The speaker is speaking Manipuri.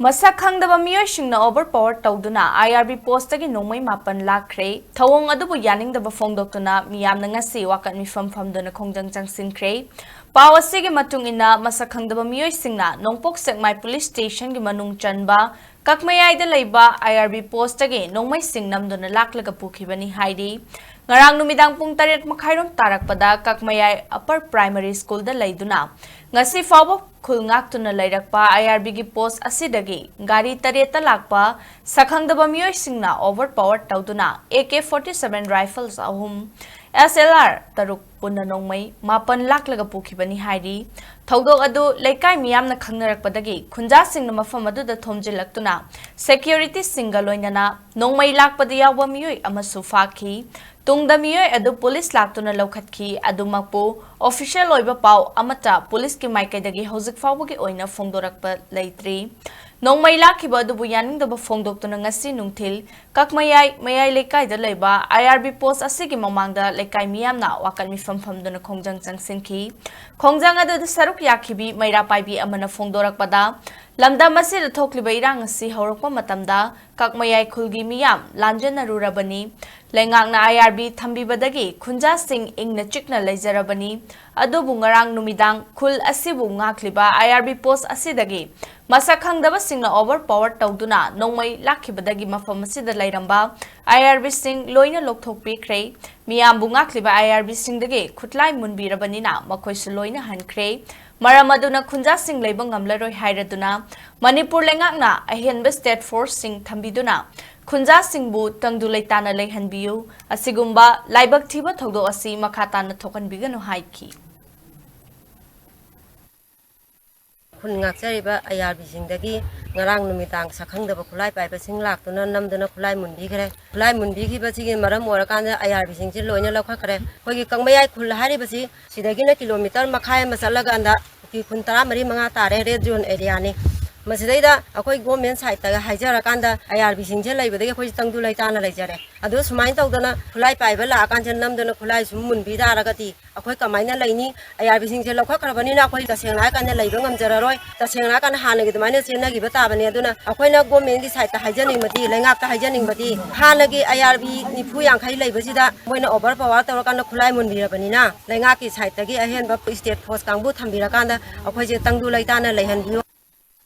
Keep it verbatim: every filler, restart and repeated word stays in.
ꯃꯁꯛ ꯈꯪꯗꯕ ꯃꯤꯑꯣꯏꯁꯤꯡꯅ ꯑꯣꯚꯔ ꯄꯥꯋꯔ ꯇꯧꯗꯨꯅ ꯑꯥꯏ ꯑꯥꯔ ꯕꯤ ꯄꯣꯁꯇꯒꯤ ꯅꯣꯡꯃꯩ ꯃꯥꯄꯟ ꯂꯥꯛꯈ꯭ꯔꯦ꯫ ꯊꯧꯑꯣꯡ ꯑꯗꯨꯕꯨ ꯌꯥꯅꯤꯡꯗꯕ ꯐꯣꯡꯗꯣꯛꯇꯨꯅ ꯃꯤꯌꯥꯝꯅ ꯉꯁꯤ ꯋꯥꯀꯠ ꯃꯤꯐꯝ ꯐꯝꯗꯨꯅ ꯈꯣꯡꯖꯪ ꯆꯪꯁꯤꯟꯈ꯭ꯔꯦ꯫ ꯄꯥꯎ ꯑꯁꯤꯒꯤ ꯃꯇꯨꯡ ꯏꯟꯅ, ꯃꯁꯛ ꯈꯪꯗꯕ ꯃꯤꯑꯣꯏꯁꯤꯡꯅ ꯅꯣꯡꯄꯣꯛ ꯁꯦꯛꯃꯥꯏ ꯄꯨꯂꯤꯁ ꯁ꯭ꯇꯦꯁꯟꯒꯤ ꯃꯅꯨꯡ ꯆꯟꯕ ꯀꯛꯃꯌꯥꯏꯗ ꯂꯩꯕ ꯑꯥꯏ ꯑꯥꯔ ꯕꯤ ꯄꯣꯁꯇꯒꯤ ꯅꯣꯡꯃꯩꯁꯤꯡ ꯅꯝꯗꯨꯅ ꯂꯥꯛꯂꯒ ꯄꯨꯈꯤꯕꯅꯤ ꯍꯥꯏꯔꯤ꯫ ꯉꯔꯥꯡ ꯅꯨꯃꯤꯗꯥꯡ ꯄꯨꯡ ꯇꯔꯦꯠ ꯃꯈꯥꯏꯔꯣꯝ ꯇꯥꯔꯛꯄꯗ ꯀꯛꯃꯌꯥꯏ ꯑꯄꯔ ꯄ꯭ꯔꯥꯏꯃꯔꯤ ꯁ꯭ꯀꯨꯜꯗ ꯂꯩꯗꯨꯅ ꯉꯁꯤ ꯐꯥꯎꯕ ꯈꯨꯜ ꯉꯥꯛꯇꯨꯅ ꯂꯩꯔꯛꯄ ꯑꯥꯏ ꯑꯥꯔ ꯕꯤꯒꯤ ꯄꯣꯁ ꯑꯁꯤꯗꯒꯤ ꯒꯥꯔꯤ ꯇꯔꯦꯠꯇ ꯂꯥꯛꯄ ꯁꯛꯈꯪꯗꯕ ꯃꯤꯑꯣꯏꯁꯤꯡꯅ ꯑꯣꯚꯔ ꯄꯥꯋꯔ ꯇꯧꯗꯨꯅ A K forty seven rifles ꯑꯍꯨꯝ, ꯑꯦꯁ ꯑꯦꯜ ꯑꯥꯔ ꯇꯔꯨꯛ ꯄꯨꯟꯅ ꯅꯣꯡꯃꯩ ꯃꯥꯄꯟ ꯂꯥꯛꯂꯒ ꯄꯨꯈꯤꯕꯅꯤ ꯍꯥꯏꯔꯤ꯫ ꯊꯧꯗꯣꯛ ꯑꯗꯨ ꯂꯩꯀꯥꯏ ꯃꯤꯌꯥꯝꯅ ꯈꯪꯅꯔꯛꯄꯗꯒꯤ ꯈꯨꯟꯖꯥꯁꯤꯡꯅ ꯃꯐꯝ ꯑꯗꯨꯗ ꯊꯣꯝꯖꯤꯜꯂꯛꯇꯨꯅ ꯁꯦꯀ꯭ꯌꯨꯔꯤꯇꯤꯁꯤꯡꯒ ꯂꯣꯏꯅꯅ ꯅꯣꯡꯃꯩ ꯂꯥꯛꯄꯗ ꯌꯥꯎꯕ ꯃꯤꯑꯣꯏ ꯑꯃꯁꯨ ꯐꯥꯈꯤ꯫ ꯇꯨꯡꯗ ꯃꯤꯑꯣꯏ ꯑꯗꯨ ꯄꯨꯂꯤꯁ ꯂꯥꯛꯇꯨꯅ ꯂꯧꯈꯠꯈꯤ꯫ ꯑꯗꯨꯃꯛꯄꯨ ꯑꯣꯐꯤꯁꯤꯌꯦꯜ ꯑꯣꯏꯕ ꯄꯥꯎ ꯑꯃꯠꯇ ꯄꯨꯂꯤꯁꯀꯤ ꯃꯥꯏꯀꯩꯗꯒꯤ ꯍꯧꯖꯤꯛ ꯐꯥꯎꯕꯒꯤ ꯑꯣꯏꯅ ꯐꯣꯡꯗꯣꯔꯛꯄ ꯂꯩꯇ꯭ꯔꯤ꯫ ꯅꯣꯡꯃꯩ ꯂꯥꯛꯈꯤꯕ ꯑꯗꯨꯕꯨ ꯌꯥꯅꯤꯡꯗꯕ ꯐꯣꯡꯗꯣꯛꯇꯨꯅ ꯉꯁꯤ ꯅꯨꯡꯊꯤꯜ ꯀꯛꯃꯌꯥꯏ ꯃꯌꯥꯏ ꯂꯩꯀꯥꯏꯗ ꯂꯩꯕ ꯑꯥꯏ ꯑꯥꯔ ꯕꯤ ꯄꯣꯁ ꯑꯁꯤꯒꯤ ꯃꯃꯥꯡꯗ ꯂꯩꯀꯥꯏ ꯃꯤꯌꯥꯝꯅ ꯋꯥꯀꯠ ꯃꯤꯐꯝ ꯐꯝꯗꯨꯅ ꯈꯣꯡꯖꯪ ꯆꯪꯁꯤꯟꯈꯤ꯫ ꯈꯣꯡꯖꯪ ꯑꯗꯨꯗ ꯁꯔꯨꯛ ꯌꯥꯈꯤꯕꯤ ꯃꯩꯔꯥ ꯄꯥꯏꯕꯤ ꯑꯃꯅ ꯐꯣꯡꯗꯣꯔꯛꯄꯗ, ꯂꯝꯗꯝ ꯑꯁꯤꯗ ꯊꯣꯛꯂꯤꯕ ꯏꯔꯥꯡ ꯑꯁꯤ ꯍꯧꯔꯛꯄ ꯃꯇꯝꯗ ꯀꯛꯃꯌꯥꯏ ꯈꯨꯜꯒꯤ ꯃꯤꯌꯥꯝ ꯂꯥꯟꯖꯦꯟꯅꯔꯨꯔꯕꯅꯤ꯫ ꯂꯩꯉꯥꯛꯅ ꯑꯥꯏ ꯑꯥꯔ ꯕꯤ ꯊꯝꯕꯤꯕꯗꯒꯤ ꯈꯨꯟꯖꯥꯁꯤꯡ ꯏꯪꯅ ꯆꯤꯛꯅ ꯂꯩꯖꯔꯕꯅꯤ꯫ ꯑꯗꯨꯕꯨ ꯉꯔꯥꯡ ꯅꯨꯃꯤꯗꯥꯡ ꯈꯨꯜ ꯑꯁꯤꯕꯨ ꯉꯥꯛꯂꯤꯕ ꯑꯥꯏ ꯑꯥꯔ ꯕꯤ ꯄꯣꯁ ꯑꯁꯤꯗꯒꯤ ꯃꯁꯛ ꯈꯪꯗꯕꯁꯤꯡꯅ ꯑꯣꯚꯔ ꯄꯥꯋꯔ ꯇꯧꯗꯨꯅ ꯅꯣꯡꯃꯩ ꯂꯥꯛꯈꯤꯕꯗꯒꯤ ꯃꯐꯝ ꯑꯁꯤꯗ ꯂꯩꯔꯝꯕ ꯑꯥꯏ ꯑꯥꯔ ꯕꯤꯁꯤꯡ ꯂꯣꯏꯅ ꯂꯧꯊꯣꯛꯄꯤꯈ꯭ꯔꯦ꯫ ꯃꯤꯌꯥꯝꯕꯨ ꯉꯥꯛꯂꯤꯕ ꯑꯥꯏ ꯑꯥꯔ ꯕꯤꯁꯤꯡꯗꯒꯤ ꯈꯨꯠꯂꯥꯏ ꯃꯨꯟꯕꯤꯔꯕꯅꯤꯅ ꯃꯈꯣꯏꯁꯨ ꯂꯣꯏꯅ ꯍꯟꯈ꯭ꯔꯦ꯫ ꯃꯔꯝ ꯑꯗꯨꯅ ꯈꯨꯟꯖꯥꯁꯤꯡ ꯂꯩꯕ ꯉꯝꯂꯔꯣꯏ ꯍꯥꯏꯔꯗꯨꯅ ꯃꯅꯤꯄꯨꯔ ꯂꯩꯉꯥꯛꯅ ꯑꯍꯦꯟꯕ ꯁ꯭ꯇꯦꯠ ꯐꯣꯔꯁꯁꯤꯡ ꯊꯝꯕꯤꯗꯨꯅ ꯈꯨꯟꯖꯥꯁꯤꯡꯕꯨ ꯇꯪꯗꯨ ꯂꯩꯇꯥꯅ ꯂꯩꯍꯟꯕꯤꯌꯨ꯫ ꯑꯁꯤꯒꯨꯝꯕ ꯂꯥꯏꯕꯛ ꯊꯤꯕ ꯊꯧꯗꯣꯛ ꯑꯁꯤ ꯃꯈꯥ ꯇꯥꯅ ꯊꯣꯛꯍꯟꯕꯤꯒꯅꯨ ꯍꯥꯏꯈꯤ꯫ ꯈꯨꯟ ꯉꯥꯛꯆꯔꯤꯕ ꯑꯥꯏ ꯑꯥꯔ ꯕꯤꯁꯤꯡꯗꯒꯤ ꯉꯔꯥꯡ ꯅꯨꯃꯤꯗꯥꯡ ꯁꯛꯈꯪꯗꯕ ꯈꯨꯠꯂꯥꯏ ꯄꯥꯏꯕꯁꯤꯡ ꯂꯥꯛꯇꯨꯅ ꯅꯝꯗꯨꯅ ꯈꯨꯠꯂꯥꯏ ꯃꯨꯟꯕꯤꯈ꯭ꯔꯦ꯫ ꯈꯨꯠꯂꯥꯏ ꯃꯨꯟꯕꯤꯈꯤꯕꯁꯤꯒꯤ ꯃꯔꯝ ꯑꯣꯏꯔꯀꯥꯟꯗ ꯑꯥꯏ ꯑꯥꯔ ꯕꯤꯁꯤꯡꯁꯤ ꯂꯣꯏꯅ ꯂꯧꯈꯠꯈ꯭ꯔꯦ꯫ ꯑꯩꯈꯣꯏꯒꯤ ꯀꯪꯃꯌꯥꯏ ꯈꯨꯜ ꯍꯥꯏꯔꯤꯕꯁꯤ ꯁꯤꯗꯒꯤꯅ ꯀꯤꯂꯣꯃꯤꯇꯔ ꯃꯈꯥꯏ ꯑꯃ ꯆꯠꯂꯀꯥꯟꯗ ꯀꯨꯀꯤ ꯈꯨꯟ ꯇꯔꯥꯃꯔꯤ ꯃꯉꯥ ꯇꯥꯔꯦ, ꯔꯦꯗ ꯖꯣꯟ ꯑꯦꯔꯤꯌꯥꯅꯤ꯫ ꯃꯁꯤꯗꯩꯗ ꯑꯩꯈꯣꯏ government sideꯇ ꯍꯥꯏꯖꯔꯀꯥꯟꯗ, ꯑꯥꯏ ꯑꯥꯔ ꯕꯤꯁꯤꯡꯁꯦ ꯂꯩꯕꯗꯒꯤ ꯑꯩꯈꯣꯏꯁꯦ ꯇꯪꯗꯨ ꯂꯩꯇꯥꯅ ꯂꯩꯖꯔꯦ꯫ ꯑꯗꯣ ꯁꯨꯃꯥꯏꯅ ꯇꯧꯗꯅ ꯈꯨꯠꯂꯥꯏ ꯄꯥꯏꯕ ꯂꯥꯛꯑꯀꯥꯟꯁꯤꯗ ꯅꯝꯗꯅ ꯈꯨꯠꯂꯥꯏ ꯁꯨꯝ ꯃꯨꯟꯕꯤ ꯇꯥꯔꯒꯗꯤ ꯑꯩꯈꯣꯏ ꯀꯃꯥꯏꯅ ꯂꯩꯅꯤ? ꯑꯥꯏ ꯑꯥꯔ ꯕꯤꯁꯤꯡꯁꯦ ꯂꯧꯈꯠꯈ꯭ꯔꯕꯅꯤꯅ ꯑꯩꯈꯣꯏ ꯇꯁꯦꯡꯅ ꯍꯥꯏꯔꯀꯥꯟꯗ ꯂꯩꯕ ꯉꯝꯖꯔꯔꯣꯏ꯫ ꯇꯁꯦꯡꯅ ꯍꯥꯏꯔꯀꯥꯟꯗ ꯍꯥꯟꯅꯒꯤ ꯑꯗꯨꯃꯥꯏꯅ ꯆꯦꯟꯅꯈꯤꯕ ꯇꯥꯕꯅꯤ꯫ ꯑꯗꯨꯅ ꯑꯩꯈꯣꯏꯅ governmentꯀꯤ sideꯇ ꯍꯥꯏꯖꯅꯤꯡꯕꯗꯤ, ꯂꯩꯉꯥꯛꯇ ꯍꯥꯏꯖꯅꯤꯡꯕꯗꯤ, ꯍꯥꯟꯅꯒꯤ ꯑꯥꯏ ꯑꯥꯔ ꯕꯤ ꯅꯤꯐꯨ ꯌꯥꯡꯈꯩ ꯂꯩꯕꯁꯤꯗ ꯃꯣꯏꯅ over power ꯇꯧꯔꯀꯥꯟꯗ ꯈꯨꯠꯂꯥꯏ ꯃꯨꯟꯕꯤꯔꯕꯅꯤꯅ, ꯂꯩꯉꯥꯛꯀꯤ sideꯇꯒꯤ ꯑꯍꯦꯟꯕ state force ꯀꯥꯡꯕꯨ ꯊꯝꯕꯤꯔꯀꯥꯟꯗ ꯑꯩꯈꯣꯏꯁꯦ ꯇꯪꯗꯨ ꯂꯩꯇꯥꯅ ꯂꯩꯍꯟꯕꯤꯌꯨ꯫